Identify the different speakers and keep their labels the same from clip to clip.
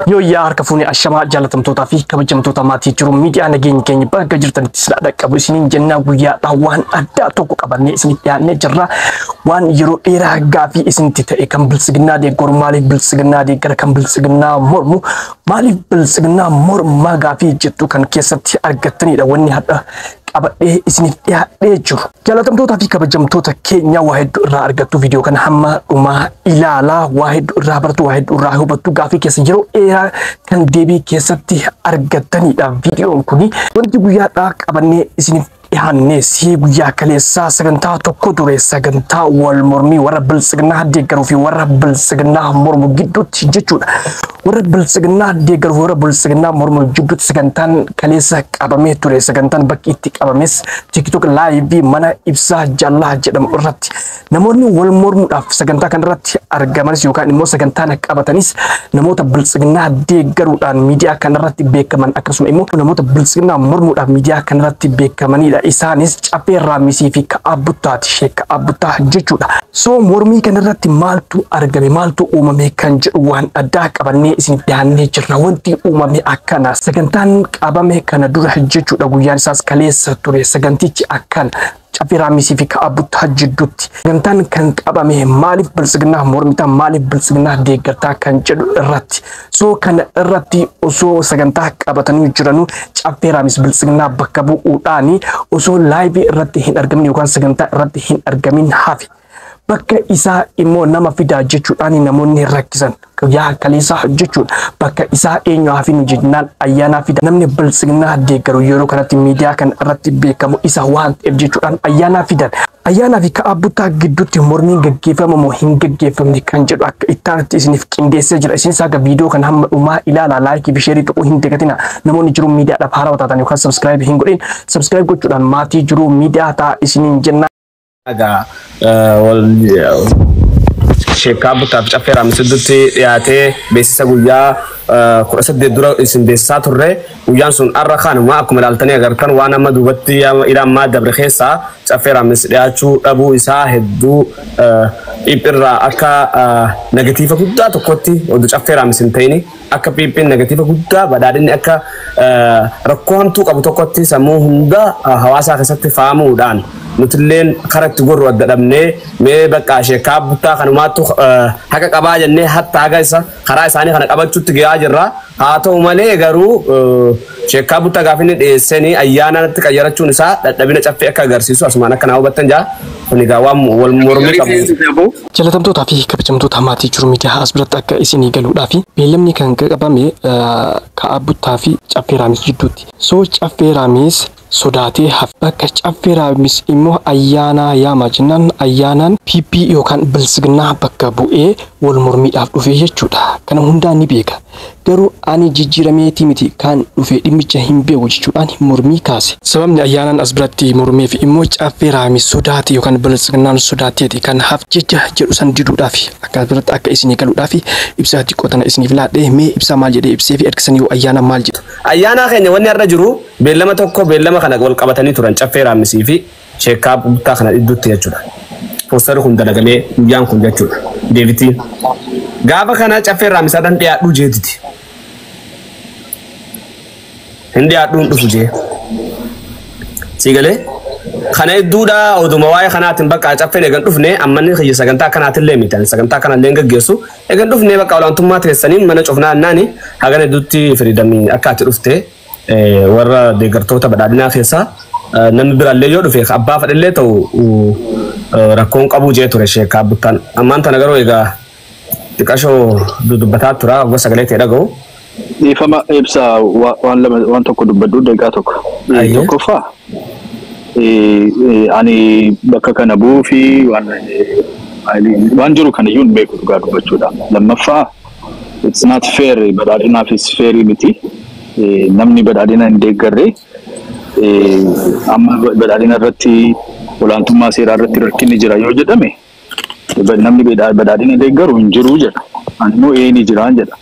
Speaker 1: Yooyyaa harka fuunee ashamaa jaalatamtootaa fi kabajamtoota maatii jiru miidiyaa nageenya keenya bakka jirtanitti silaa dhaqqabu isiniin jennaa guyyaadhaa waan addaa tokko qabannee isinitti dhiyaannee jirra. Waan yeroo dheeraa gaafii isinitti ta'e kan biltsiginnaa deeggaru maaliif biltsiginnaa deeggara kan biltsiginnaa mormu maaliif biltsiginnaa mormaa gaafii jettu kan keessatti argattanidha wanni hadha qabadhee isiniif dhiyaadhee jiru. Jaalatamtootaa fi kabajamtoota keenya waa hedduu irraa argattu viidiyoo kana hamma dhumaa ilaalaa waa hedduu irraa baratu waa hedduu irraa hubattu gaafii keessa yeroo dheeraa kan deebii keessatti argattanidha viidiyoon kuni. Wanti guyyaadhaa qabannee isiniif dhiyaanne si guyyaa kaleessaa sagantaa tokko ture sagantaa wal mormii warra biltsiginnaa deeggaruu fi warra biltsiginnaa mormu gidduutti jechuudha. Warra biltsiginnaa deeggaruu fi warra biltsiginnaa mormu gidduutti sagantaan kaleessa qabamee ture sagantaan bakki itti qabames TikTok live mana ibsaa jallaa jedhamu irratti namoonni wal mormuudhaaf sagantaa kanarratti argamanis yookaan immoo sagantaan qabatanis namoota biltsiginnaa deeggaruudhaan miidiyaa kanarratti beekaman akkasuma immoo namoota biltsiginnaa mormuudhaaf miidiyaa kanarratti beekamanidha. Isaanis Caffee Raammisii fi Ka'aa Buttaati Sheek Ka'aa Buttaa jechuudha. So mormii kanarratti maaltu argame maaltu uumame kan jedhu waan addaa qabannee isiniif dhiyaannee jirra. Wanti uumame akkana sagantaan qabame kana dura jechuudha guyyaan isaas kaleessa ture sagantichi akkana. Caffee Raammisii fi Ka'aa Buttaa jidduutti sagantaan kan qabame maaliif biltsiginnaa mormitaa maaliif biltsiginnaa deeggartaa kan jedhu irratti. So kana irratti osoo sagantaa qabatanii jiranuu Caffee Raammis biltsiginnaa bakka bu'uudhaan osoo live irratti hin argamin yookaan sagantaa irratti hin argamin hafe. Bakka isaa immoo nama fidaa jechuudhaan namoonni rakkisan. Yaa kaleessaa jechuudha. Bakka isaa eenyu haa finu jennaan ayyaanaa fida. Namni biltsiginnaa deeggaru yeroo kanatti miidiyaa kana irratti beekamu isa waan ta'eef jechuudhaan ayyaanaa fidan. Ayyaanaa fi Ka'aa Buttaa gidduutti mormiin gaggeeffamu moo hin gaggeeffamne kan jedhu akka ittaanitti isiniif qindeessee jira. Isinis akka viidiyoo kana hamma dhumaa ilaalaa like fi share tuquu hin dagatina. Namoonni jiruu miidiyaadhaaf haarawaa taatan yookaan subscribe hin godhin subscribe gochuudhaan maatii jiruu miidiyaa ta'a isiniin jenna.
Speaker 2: Egaa wal Sheekkaa Buttaa fi Caffee Raammis gidduutti dhiyaatee beeksisa guyyaa 18 dura isin beeksisaa turre guyyaan sun har'a kanuma akkuma ilaaltanii agartan waan amma duubatti ila ammaa dabre keessaa Caffee Raammis dhiyaachuu dhabuu isaa hedduu dhiphirraa akka negatiiva guddaa tokkotti oduu Caffee Raammis hin ta'ini akka piiphiin negatiiva guddaa badhaadhinni akka rakkoo hamtuu qabu tokkotti sammuu hunda hawaasaa keessatti faamuudhaan nutilleen kara itti gorru adda dhabnee mee bakka Sheekkaa Buttaa kanumaattu haqa qabaa jennee hatta haga isa karaa isaanii kana qabachuutti gahaa jirra. Haa ta'u malee garuu Sheekkaa Buttaa gaafa inni dhiyeessanii ayyaanatti qayyarachuun isaa dadhabina caffee akka agarsiisu asumaan akka naa hubattan jaa. Kun egaa waan wal mormii qabu.
Speaker 1: Jaalatamtootaa fi kabajamtoota maatii jiru miidiyaa as biratti akka isinii galuudhaa fi beellamni kan qabame Ka'aa Buttaa fi Caffee Raammis jidduutti. So Caffee Raammis sodaatee hafe. Bakka Caffee Raammis immoo ayyaanaa yaama jennaan ayyaanaan PP yookaan biltsiginnaa bakka bu'ee wal mormiidhaaf dhufe jechuudha. Kana hundaa ni beeka. Garuu ani jijjiirameetii miti kan dhufe dhimmicha hin beeku jechuudhaan mormii kaase. Sababni ayyaanaan as biratti mormeef immoo Caffee Raammis sodaate yookaan biltsiginnaan sodaateeti kan hafe jecha jedhu san diduudhaaf akka biratti akka isinii galuudhaaf ibsaa xiqqoo tana isiniif laadhee mee ibsaa maal jedhee ibsee fi ergisanii yoo ayyaana maal jedhu.
Speaker 2: Ayyaanaa keenya wanni har'a jiru beellama tokko beellama kana wal qabatanii turan Caffee Raammisii fi Sheekkaa Buttaa kana gidduutti jechuudha. Poostarri kun dalagamee guyyaan kun jechuudha. Deebitiin. Gaafa kana Caffee Raammisaa dhan dhiyaadhuu jeetiti. Hin dhiyaadhuu hin dhufu jee. Sii galee? Kana hedduudha oduma waa'ee kanaatiin bakka caffeen eegan dhufne ammanni kiyya sagantaa kanaatillee miti ani sagantaa kanallee hin gaggeessu eegan dhufne bakka olaantummaa teessanii mana cufnaa annaani hagan hedduutti firiidamii akka ati dhufte warra deeggartoota badhaadhinaa keessaa namni biraallee yoo dhufe abbaa fedhellee ta'u rakkoon qabuu jee ture Sheekkaa Buttaan ammaan tana garuu egaa xiqqashoo dudubbataa tura waggaa sagalee ta'e dhaga'u.
Speaker 3: Dhiifama ibsa waan lama waan tokko dubbadhu daqiiqaa tokko. Tokkoffaa ani bakka kana bu'uu fi waan jiru kana iyyuu hin beeku dhugaa dubbachuudha. Lammaffaa it's not fair badhaadhinaafis fair miti. Namni badhaadhina hin deeggarre amma badhaadhina irratti olaantummaa seeraa irratti rakkinni jira yoo jedhame namni badhaadhina deeggaru hin jiru jedha. Ani immoo ee ni jiraan jedha.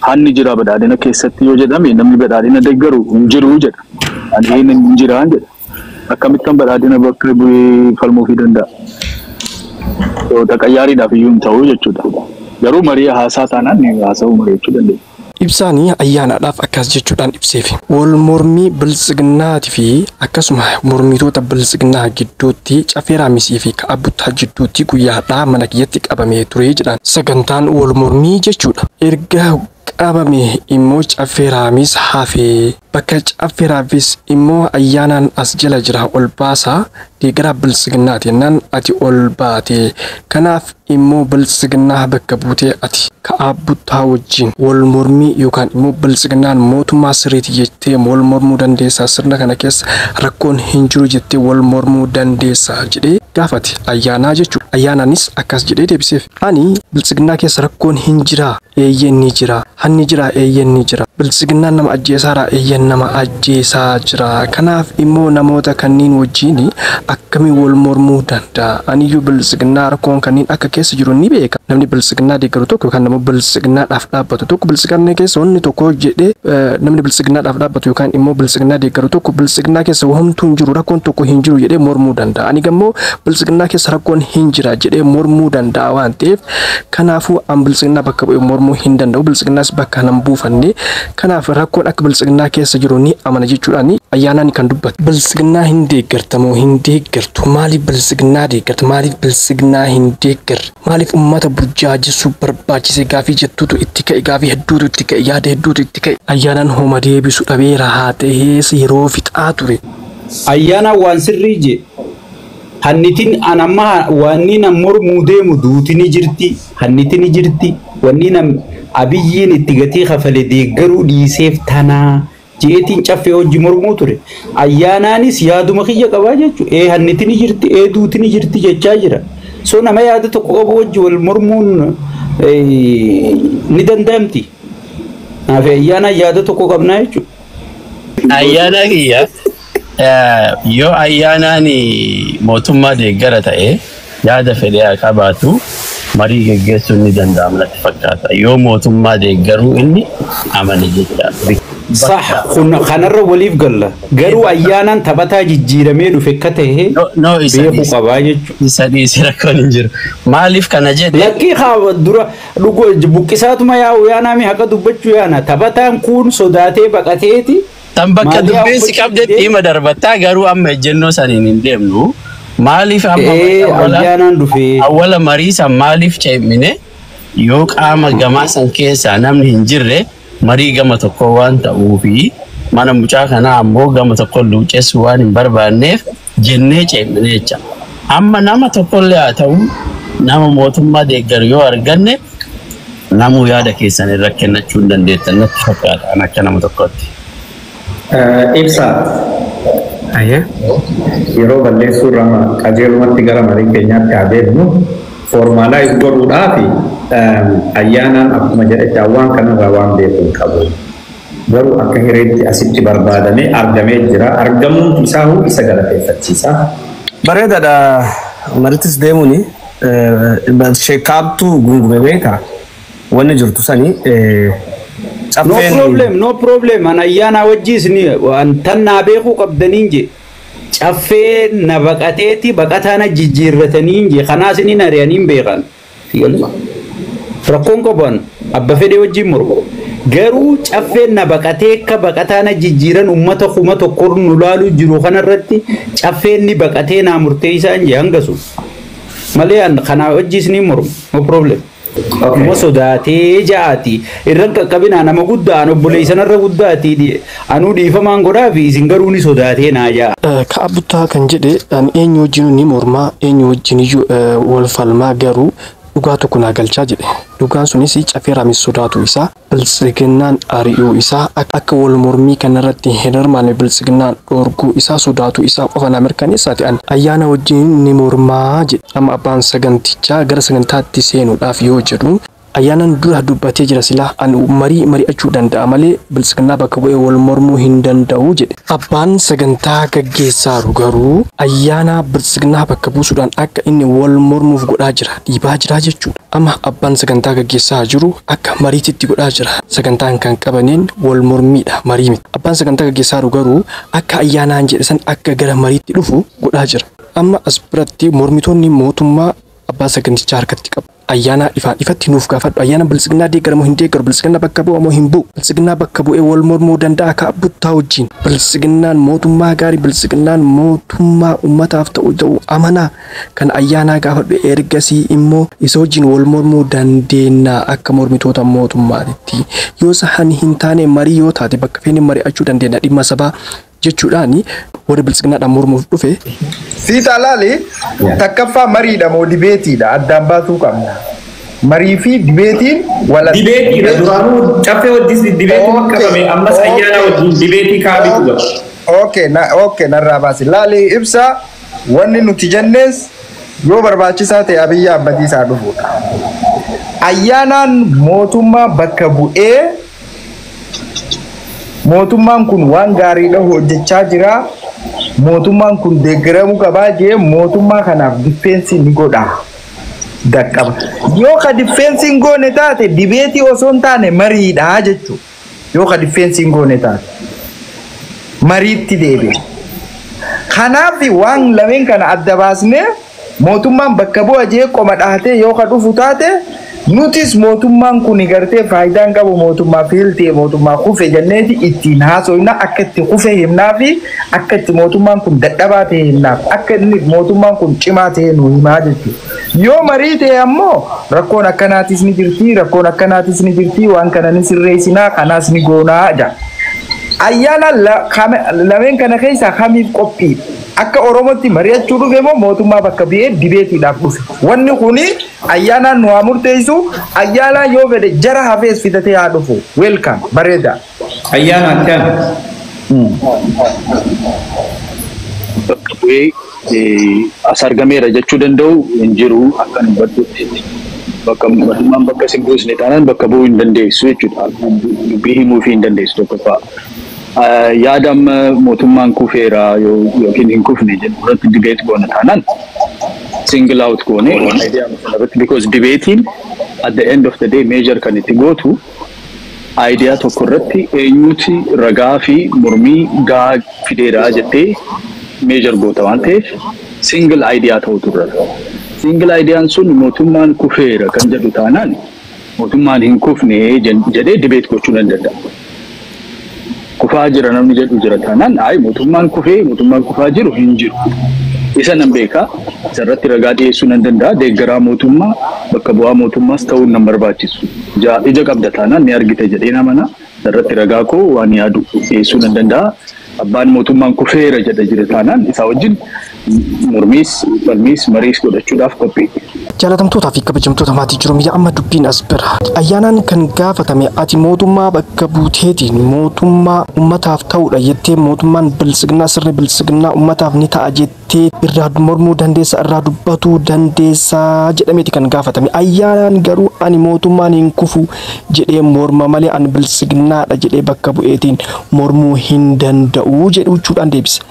Speaker 3: Hanni jira badhaadhina keessatti yoo jedhame namni badhaadhina deeggaru hin jiru jedha. Ani ee hin jiraan jedha. Akkamittan badhaadhina bakka bu'ee falmuufii danda'a? Taqayyaariidhaaf iyyuu hin ta'u jechuudha. Garuu marii haasaa taanaan ni haasa'uu mari'achuu dandeenya.
Speaker 1: Ibsaanii ayyaanaadhaaf akkas jechuudhaan ibseef. Wal mormii biltsiginnaatii fi akkasuma mormitoota biltsiginnaa gidduutti Caffee Raammisii fi Ka'abuttaa jidduutti guyyaadhaa mana kiyyatti qabamee ture jedhaan. Sagantaan wal mormii jechuudha. Erga qabame immoo Caffee Raammis hafee bakka Caffee Raammis immoo ayyaanaan as jala jira ol baasaa deeggaraa biltsiginnaati jennaan ati ol baate. Kanaaf immoo biltsiginnaa bakka buutee ati Ka'abuttaa wajjin wal mormii yookaan immoo biltsiginnaan mootummaa sirriiti jettee wal mormuu dandeessaa, sirna kana keessa rakkoon hin jiru jettee wal mormuu dandeessaa jedhee gaafate ayyaanaa jechuudha. Ayyaanaanis akkas jedhee deebiseef. Ani biltsiginnaa keessa rakkoon hin jiraa, eeyyeen ni jira, hanni jira, eeyyeen ni jira, biltsiginnaan nama ajjeesaaraa, eeyyeen nama ajjeesaa jira. Kanaaf immoo namoota kanneen wajjin akkamiin wal mormuu danda'a? Aniyyuu biltsiginnaa rakkoon kanneen akka keessa jiru ni beeka. Namni biltsiginnaa deeggaru tokko yookaan nama biltsiginnaadhaaf dhaabbatu tokko biltsiginnaa keessa wanni tokko jedhee, namni biltsiginnaadhaaf dhaabbatu yookaan immoo biltsiginnaa deeggaru tokko biltsiginnaa keessa homtuu hin jiru, rakkoon tokko hin jiru jedhee mormuu danda'a. Ani gammoo biltsiginnaa keessa rakkoon hin jira jedhee mormuu danda'a waan ta'eef, kanaafuu an biltsiginnaa bakka bu'ee mormuu hin danda'u. Biltsiginnaas bakka nan buufanne. Kanaaf rakkoon akka biltsiginnaa keessa jiru ni amana jechuudhaan ayyaanaan kan dubbatu. Biltsiginnaa hin deeggartamoo hin deeggartu? Maaliif biltsiginnaa deeggarta? Maaliif biltsiginnaa hin deeggarre? Maaliif uummata burjaajessuu barbaachise? Gaafii jettuutu itti ka'e, gaafii hedduutu itti ka'e, yaada hedduutu itti ka'e. Ayyaanaan homa deebisu dhabeera haa ta'ees yeroo fixaa ture.
Speaker 4: Ayyaanaan waan sirrii je. Hannitin an amma wanni nam mormuu deemu duuti ni jirti, hanniti ni jirti, wanni nam Abiyyiin itti gatii kafale deeggaruu dhiiseef tanaa jeetiin Caffee hojii mormuu ture. Ayyaanaanis yaaduma kiyya qabaa jechuudha. Ee, hanniti ni jirti, ee, duuti ni jirti jechaa jira. So nama yaada tokko qabu wajji wal mormuun ni danda'amti. Naaf ayyaanaan yaada tokko qabnaa jechuudha.
Speaker 5: Ayyaana kiyya, yoo ayyaanaan mootummaa deeggara ta'e, yaada fedhee haa qabaatu, marii geggeessuun ni danda'ama natti fakkaata. Yoo mootummaa deeggaruu inni amane jecha.
Speaker 4: Sah, kun kanarra waliif galla. Garuu ayyaanaan taphataa jijjiiramee dhufe akka ta'e
Speaker 5: No, isa
Speaker 4: beekuu
Speaker 5: dhiise.
Speaker 4: qabaa jechuudha.
Speaker 5: Isa dhiise, rakkoon hin jiru. Maaliif kana jedhe?
Speaker 4: Lakkii, haa dura dhugo buqqisaatuma yaa'u yaanaami, haqa dubbachuu yaana. Taphataan kun sodaatee baqateeti.
Speaker 5: Tan bakka
Speaker 4: Maaliyaa
Speaker 5: dubbeensi
Speaker 4: uffachuu
Speaker 5: qabdetti
Speaker 4: didee?
Speaker 5: hima darbattaa, garuu amma ejjennoo saniin hin deemnu. Maaliif amma
Speaker 4: Ee, ayyaanaan dhufee.
Speaker 5: Awwala marii san maaliif ceemine? Yoo qaama gamaa san keessaa namni hin jirre, marii gama tokko waan ta'uufi mana mucaa kanaa ammoo gama tokko luucessuu waan hin barbaanneef jennee ceemine jecha. Amma nama tokkollee haa ta'u, nama mootummaa deeggaru yoo arganne, namuu yaada keessan irra kennachuu hin dandeettan natti fakkaata an akka nama tokkotti.
Speaker 6: Ibsa
Speaker 2: Ayyee.
Speaker 6: yeroo balleessuu irra qajeelumatti gara marii keenyaatti haa deemnu. Formalize godhuudhaaf ayyaanaan akkuma jedhetti waan kanarraa waan beeku hin qabu. Garuu akka hireetti asitti barbaadamee argamee jira. Argamuun isaa huu isa galateeffachiisa.
Speaker 2: Bareedaadha. Marittis deemuuni sheekaabtu gungume beeka. Wanni jirtu sani
Speaker 4: No
Speaker 2: caffeen
Speaker 4: problem, no problem. An ayyaanaa wajjiis ni an tan naa beekuu qabdaniin je. Caffee na baqateeti baqataa na jijjiirrataniin je. Kanaas ni ari'aniin beekan. Rakkoon qaban abba fedhee wajjin mormu. Garuu caffeen na baqatee akka baqataa na jijjiiran uummata 1000 nu laaluu jiru kanarratti caffeen ni baqatee naa murteessaan je hangasu. Malee an kanaa wajjiis ni mormu. No problem. Immoo sodaatee ja'aati. Irran qaqqabinaa, nama guddaa an obboleessanarra guddaati. Anuu dhiifamaan godhaa fi isin garuu ni sodaatee naa ja'a.
Speaker 1: Ka'abuttaa kan jedhe, ani eenyu wajjin ni mormaa, eenyu wajjin iyyuu wal falmaa, garuu dhugaa tokko naa galchaa jedhe. Dhugaan sunis Caffee Raamis sodaatu isaa, biltsiginnaan ari'uu isaa, akka wal mormii kanarratti hin hirmaanne biltsiginnaan dhorkuu isaa sodaatu isaa qofa naa mirkaneessaati. Ani ayyaana wajjin ni mormaa jedhe. Amma abbaan sagantichaa gara sagantaatti seenuudhaaf yoo jedhu, ayyaanaan dura dubbatee jira, silaa ani marii mari'achuu danda'a malee biltsiginnaa bakka bu'ee wal mormuu hin danda'u jedhe. Abbaan sagantaa gaggeessaaru garuu ayyaana biltsiginnaa bakka buusuudhaan akka inni wal mormuuf godhaa jira, dhiibaa jira jechuudha. Amma abbaan sagantaa gaggeessaa jiru akka mariititti godhaa jira. Sagantaan kan qabaniin wal mormiidha, marii miti. Abbaan sagantaa gaggeessaaru garuu akka ayyaanaan jedhe san akka gara mariitti dhufu godhaa jira. Amma as biratti mormitoonni mootummaa abbaa sagantichaa harkatti qabu. Ayyaanaa ifaan ifatti nuuf gaafadhu. Ayyaana biltsiginnaa deeggaramoo hin deeggaru? Biltsiginnaa bakka bu'u moo hin bu'u? Biltsiginnaa bakka bu'ee wal mormuu danda'a ka buttaa wajjin? Biltsiginnaan mootummaa gaarii, biltsiginnaan mootummaa ummataaf ta'u ta'u amanaa kan ayyaanaa gaafadhu. Ergasii immoo isa wajjin wal mormuu dandeenya akka mormitoota mootummaatitti. Yoo sahan hin taane marii yoo taate bakka feene mari'achuu dandeenya dhimma sabaa jechuudhaani warri biltsiginnaadhaan mormuuf dhufe.
Speaker 7: Siita laali, takkaffaa mariidha moo dibeetiidha addaan baasuu qabna. Marii fi dibeetiin wal
Speaker 6: Dibeetiidha, duraanuu caffee wajjin dibeetii qabame, ammas ayyaana wajjin dibeetii kaabitu qaba.
Speaker 7: Okay, na okay, narraa baasi. Laali ibsa, wanni nuti jennes yoo barbaachisaa ta'e Abiyyi Ahmad isaa dhufuudha. Ayyaanaan mootummaa bakka bu'ee mootummaan kun waan gaariidha hojjechaa jira. Mootummaan kun deeggaramuu qabaa jee mootummaa kanaaf defense ni godha. Daqqaba. Yoo ka defense hin goone taate dibeetii osoo hin taane mariidha jechuudha. Yoo ka defense hin goone taate mariitti deebi'a. Kanaaf waan lameen kana adda baasnee mootummaan bakka bu'a jee qoma dhahatee yoo ka dhufu taate, nutis mootummaan kun gartee faayidaan qabu, mootummaa fiiltee, mootummaa kufe jenneeti ittiin haasofna, akka itti kufe himnaa fi akka itti mootummaan kun dadhabaa ta'e himnaaf, akka inni mootummaan kun cimaa ta'e nu himaa jechuudha. Yoo marii ta'e ammoo rakkoon akkanaatis ni jirti, rakkoon akkanaatis ni jirti, waan kana ni sirreessinaa, kanaas ni goonaa jedha. Ayyaana lameen kana keessaa kamiif qophii? Akka Oromootti mari'achuu dhufe moo mootummaa bakka bu'ee dibeetiidhaaf dhufe? Wanni kuni ayyaanaan nu haa murteessu. Ayyaanaan yoo fedhe jara hafees fidatee haa dhufu. Welcome, bareeda.
Speaker 6: Ayyaana akkaan.
Speaker 3: Bakka bu'ee as argameera jechuu danda'u hin jiru akka nu hubadhutti. Bakka mootummaan bakka isin buusne taanaan bakka bu'uu hin dandeessu jechuudha. Dubbii himuufii hin dandeessu tokkoffaa. Yaada amma mootummaan kufeera yookiin hin kufne jedhu irratti debate goona taanaan single out goone idea irratti, because debatein at the end of the day measure kan itti gootu idea tokko irratti eenyuti ragaa fi mormii gahaa fideera jettee measure goota waan ta'eef single idea ta'utu irra. Single ideaan sun mootummaan kufeera kan jedhu taanaan mootummaan hin kufne jedhee debate gochuu nan danda'a. Kufaa jira namni jedhu jira taanaan, ayi, mootummaan kufee mootummaan kufaa jiru hin jiru. Isa nan beekaa, isarratti ragaa dhiyeessuu nan danda'a, deeggaraa mootummaa bakka bu'aa mootummaas ta'uun nan barbaachisu. Ija qabda taanaan ni argite jedhee namana, isarratti ragaa koo waan yaadu dhiyeessuu nan danda'a. Abbaan mootummaan kufeera jedha jira taanaan isaa wajjin mormiis falmiis mariis godhachuudhaaf qophii.
Speaker 1: Jaalatamtootaa fi kabajamtoota maatii jiru miidhaa, amma dubbiin as bira. Ayyaanaan kan gaafatame ati mootummaa bakka buuteetiin mootummaa ummataaf ta'uudha jettee, mootummaan biltsiginnaa, sirni biltsiginnaa ummataaf ni ta'a jettee irraa mormuu dandeessa, irraa dubbatuu dandeessa jedhameeti kan gaafatame. Ayyaanaan garuu ani mootummaan hin kufu jedhee morma malee ani biltsiginnaadha jedhee bakka bu'eetiin mormuu hin danda'u jedhuuchuudhaan deebise.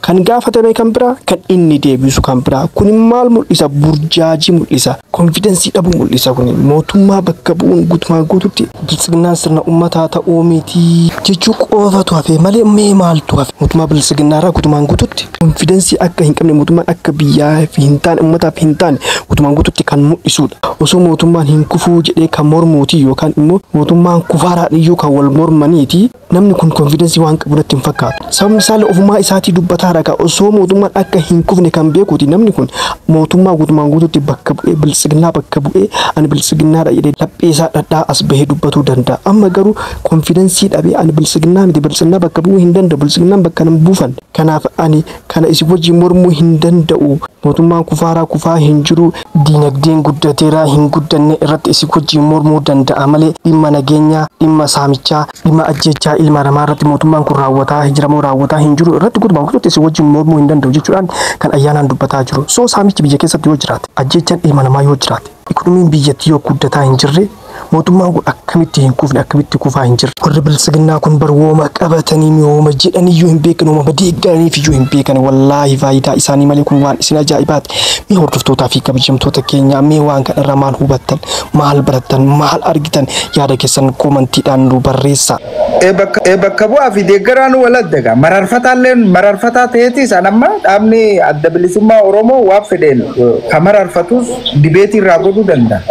Speaker 1: Kan gaafatame kan biraa, kan inni deebisu kan biraa. Kun maal mul'isa? Burjaajii mul'isa. Confidence dhabuu mul'isa. Kun mootummaa bakka bu'uun guutumaan guututti biltsiginnaan sirna uummataa ta'uu miti jechuu qofatu hafe malee mee maaltu hafe? Mootummaa biltsiginnaa irraa guutumaan guututti confidence akka hin qabne, mootummaan akka biyyaaf hin taane, uummataaf hin taane guutumaan guututti kan mul'isudha. Osoo mootummaan hin kufuu jedhee kan mormuuti yookaan immoo mootummaan kufaaraan iyyuu kan wal mormaniiti, namni kun confidence waan qabu natti hin fakkaatu. Sababni isaa ofumaa isaatii dubbataa ragaa osoo mootummaan akka hin kufne kan beekuuti, namni kun mootummaa guutumaan guututti bakka bu'ee, biltsiginnaa bakka bu'ee, ani biltsiginnaadha jedhee laphee isaa dhadhaa as bahee dubbatuu danda'a. Amma garuu confidence dhabee ani biltsiginnaa miti, biltsiginnaa bakka bu'uu hin danda'u, biltsiginnaan bakka nan buufan. Kanaaf ani kana isin wajjin mormuu hin danda'u. Mootummaan kufaaraa kufaa hin jiru, diinagdeen guddateeraa hin guddanne irratti isin wajjin mormuu danda'a malee dhimma nageenyaa, dhimma saamichaa, dhimma ajjechaa ilma namaa irratti mootummaan kun raawwataa jiramoo raawwataa hin jiru irratti guutumaan guututti isin wajjin mormuu hin danda'u jechuudhaan kan ayyaanaan dubbataa jiru. So saamichi biyya keessatti yoo jiraate, ajjechaan ilma namaa yoo jiraate, ikonomiin biyyattii yoo guddataa hin jirre, mootummaan kun akkamitti hin kufne, akkamitti kufaa hin jirre? Warri biltsiginnaa kun bar wooma qabatanii wooma jedhaniyyuu hin beekan, wooma deeggaraniif iyyuu hin beekan, wallaahi faayidaa isaanii malee. Kun waan isin ajaa'ibaati. Mee hordoftootaa fi kabajamtoota keenya, mee waan kana irraa maal hubattan, maal barattan, maal argitan? Yaada keessan komantiidhaan nu barreessaa.
Speaker 7: Bakka bu'aa fi deeggaraan wal addaga. Mararfataallee mararfataa ta'eetis an amma dhaabni Adda Bilisummaa Oromoo waan fedheen kan mararfatus debate irraa godhuu danda'a.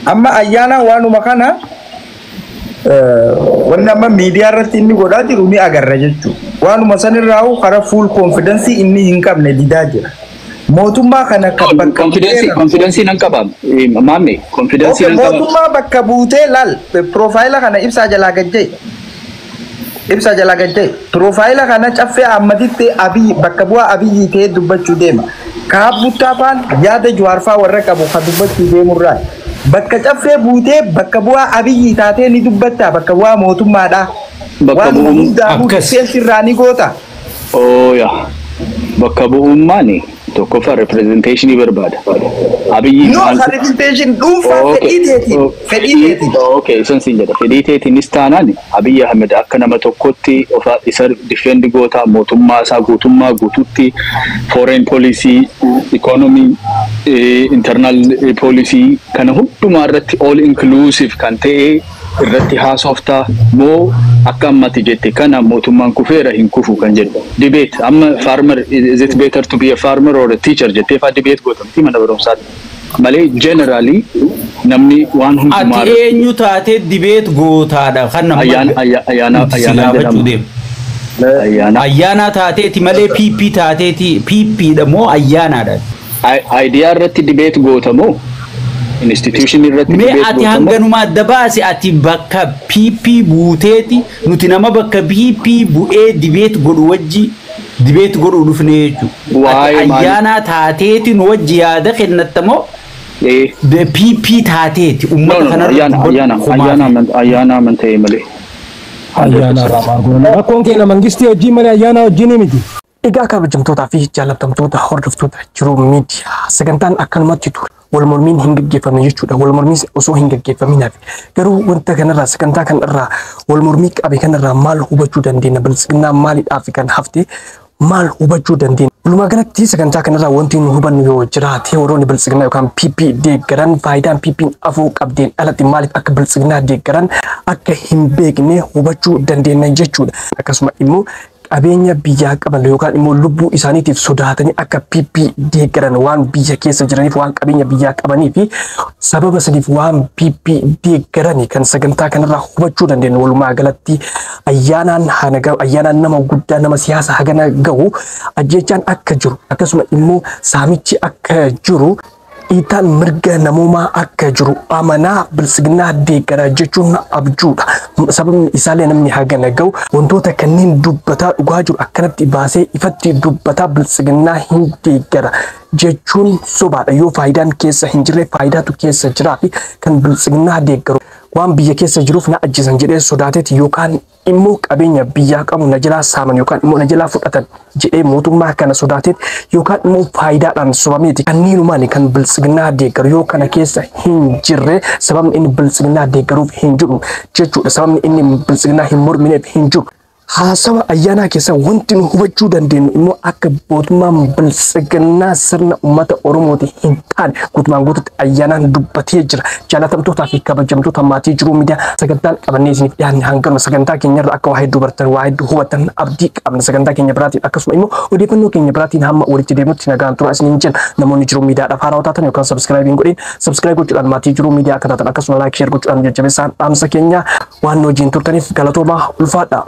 Speaker 7: Amma Ayyaana waanuma kana wanni amma miidiyaa irratti inni godhaa jiru ni agarra jechuudha. Waanuma sanirraa karaa full confidence inni hin qabne didaa jira. Mootummaa kana kan bakka
Speaker 3: Confidence nan qaba. Maamme, confidence nan qaba.
Speaker 7: Mootummaa bakka buutee laal, profile kana ibsaa jalaa gajjee. Ibsaa jalaa gajjee. Profile kana Caffee Ahmaditti Abiy bakka bu'aa Abiyyi ta'ee dubbachuu deema. Kaabuttaa faan yaada Jawaarfaa warra qabu kan dubbachuu deemurraa. Bakka Caffee buutee bakka bu'aa Abiyyi taatee ni dubbatta, bakka bu'aa mootummaadha.
Speaker 3: Bakka
Speaker 7: Waan
Speaker 3: bu'uun
Speaker 7: hundaafuu
Speaker 4: akkas.
Speaker 7: defense irraa ni goota.
Speaker 3: Oh yaa. Bakka bu'ummaan tokkoffaa representation barbaada. Abiyyi
Speaker 7: No, representation dhuunfaa fedhii teetiin. Fedhii teetiin.
Speaker 3: Okay, isan siin jedha. Fedhii teetiinis taanaan Abiyyi Ahmed akka nama tokkotti ofa isa defend goota, mootummaa isaa guutummaa guututti foreign policy, economy, internal policy kana hundumaa irratti all inclusive kan ta'e irratti haasoftaa moo akka ammatti jette kana mootummaan kufeera hin kufu kan jedhu debate? Amma farmer, is it better to be a farmer or a teacher jettee faa debate gootamti mana barumsaatti malee generally namni waan hundumaa
Speaker 4: Ati eenyu taatee debate gootaadha kan nama
Speaker 3: Ayyaana
Speaker 4: si
Speaker 3: Ayyaana
Speaker 4: gaafachuu
Speaker 3: jedhama.
Speaker 4: deemu.
Speaker 3: Ayyaana.
Speaker 4: Ayyaanaa taateeti malee PP taateeti, PP dha moo ayyaanaadha?
Speaker 3: Idea irratti debate gootamoo institution irratti
Speaker 4: Mee
Speaker 3: debate
Speaker 4: ati
Speaker 3: gootamoo?
Speaker 4: Hanganuma adda baase, ati bakka PP buuteeti, nuti nama bakka PP bu'ee debate godhu wajji debate godhuu dhufne jechuudha.
Speaker 3: Waa'ee
Speaker 4: Ati
Speaker 3: maali?
Speaker 4: Ayyaanaa taateeti nu wajji yaada kennatta moo PP taateeti
Speaker 3: No,
Speaker 4: uummata
Speaker 3: no, no,
Speaker 4: kanarratti
Speaker 3: ayyaana ayyaana
Speaker 4: kumaa
Speaker 3: ayyaana ayyaana amanta'e malee.
Speaker 8: Ayyaana irraa maal goona? Rakkoon keenya mangistii wajjin malee ayyaana wajjin miti.
Speaker 1: Egaa kabajamtootaa fi jaallatamtoota hordoftoota Jiruu Miidiyaa, sagantaan akkanumatti ture. Wal mormiin hin gaggeeffamne jechuudha. Wal mormiin osoo hin gaggeeffamin hafe. Garuu wanta kanarraa, sagantaa kanarraa, wal mormii qabe kanarraa maal hubachuu dandeenya? Biltsiginnaa maaliidhaaf kan hafte maal hubachuu dandeenya? Walumaa galatti sagantaa kanarraa wanti nu hubannu yoo jiraate, warroonni biltsiginnaa yookaan PP deeggaran faayidaan PP'n afuu qabdeen alatti maaliif akka biltsiginnaa deeggaran akka hin beekne hubachuu dandeenya jechuudha. Akkasuma immoo qabeenya biyyaa qaban yookaan immoo lubbuu isaaniitiif sodaatanii akka PP deeggaran, waan biyya keessa jiraniif, waan qabeenya biyyaa qabanii fi sababa saniif waan PP deeggarani kan sagantaa kanarraa hubachuu dandeenyu. Walumaa galatti ayyaanaan hanaga ayyaanaan nama guddaa, nama siyaasa hagana gahu ajjechaan akka jiru, akkasuma immoo saamichi akka jiru, dhiitaan mirga namoomaa akka jiru amanaa biltsiginnaa deeggaraa jechuun abjuudha. Sababni isaallee namni hagana gahu wantoota kanneen dubbataa, dhugaa jiru akkanatti baasee ifatti dubbataa biltsiginnaa hin deeggara jechuun sobaadha. Yoo faayidaan keessa hin jirre, faayidaatu keessa jiraa fi kan biltsiginnaa deeggaru waan biyya keessa jiruuf na ajjeesan jedhee sodaateeti yookaan immoo qabeenya biyyaa qabu na jalaa saaman yookaan immoo na jalaa fudhatan jedhee mootummaa kana sodaateet yookaan immoo faayidaadhaan sobameeti. Kanneenumaan kan biltsiginnaa deeggaru yoo kana keessa hin jirre, sababni inni biltsiginnaa deeggaruuf hin jiru jechuudha. Sababni inni biltsiginnaa hin mormineef hin jiru. Haasawa ayyaanaa keessa wanti nu hubachuu dandeenyu immoo akka mootummaan biltsiginnaa sirna uummata Oromooti hin taane guutumaan guututti ayyaanaan dubbatee jira. Jaalatamtootaa fi kabajamtoota maatii Jiruu Miidiyaa, sagantaan qabannee isiniif dhiyaanne hanganuma. Sagantaa keenyarra akka waa hedduu bartan, waa hedduu hubattan abdii qabna. Sagantaa keenya biraatiin akkasuma immoo odeeffannoo keenya biraatiin hamma walitti deemutti nagaan tura isiniin jenna. Namoonni Jiruu Miidiyaadhaaf haarawaa taatan yookaan subscribe hin godhin, subscribe gochuudhaan maatii Jiruu Miidiyaa akka taatan, akkasuma like, share gochuudhaan jajjabeessaan dhaamsa keenya. Waan nu wajjin turtaniif galatoomaa, ulfaadha.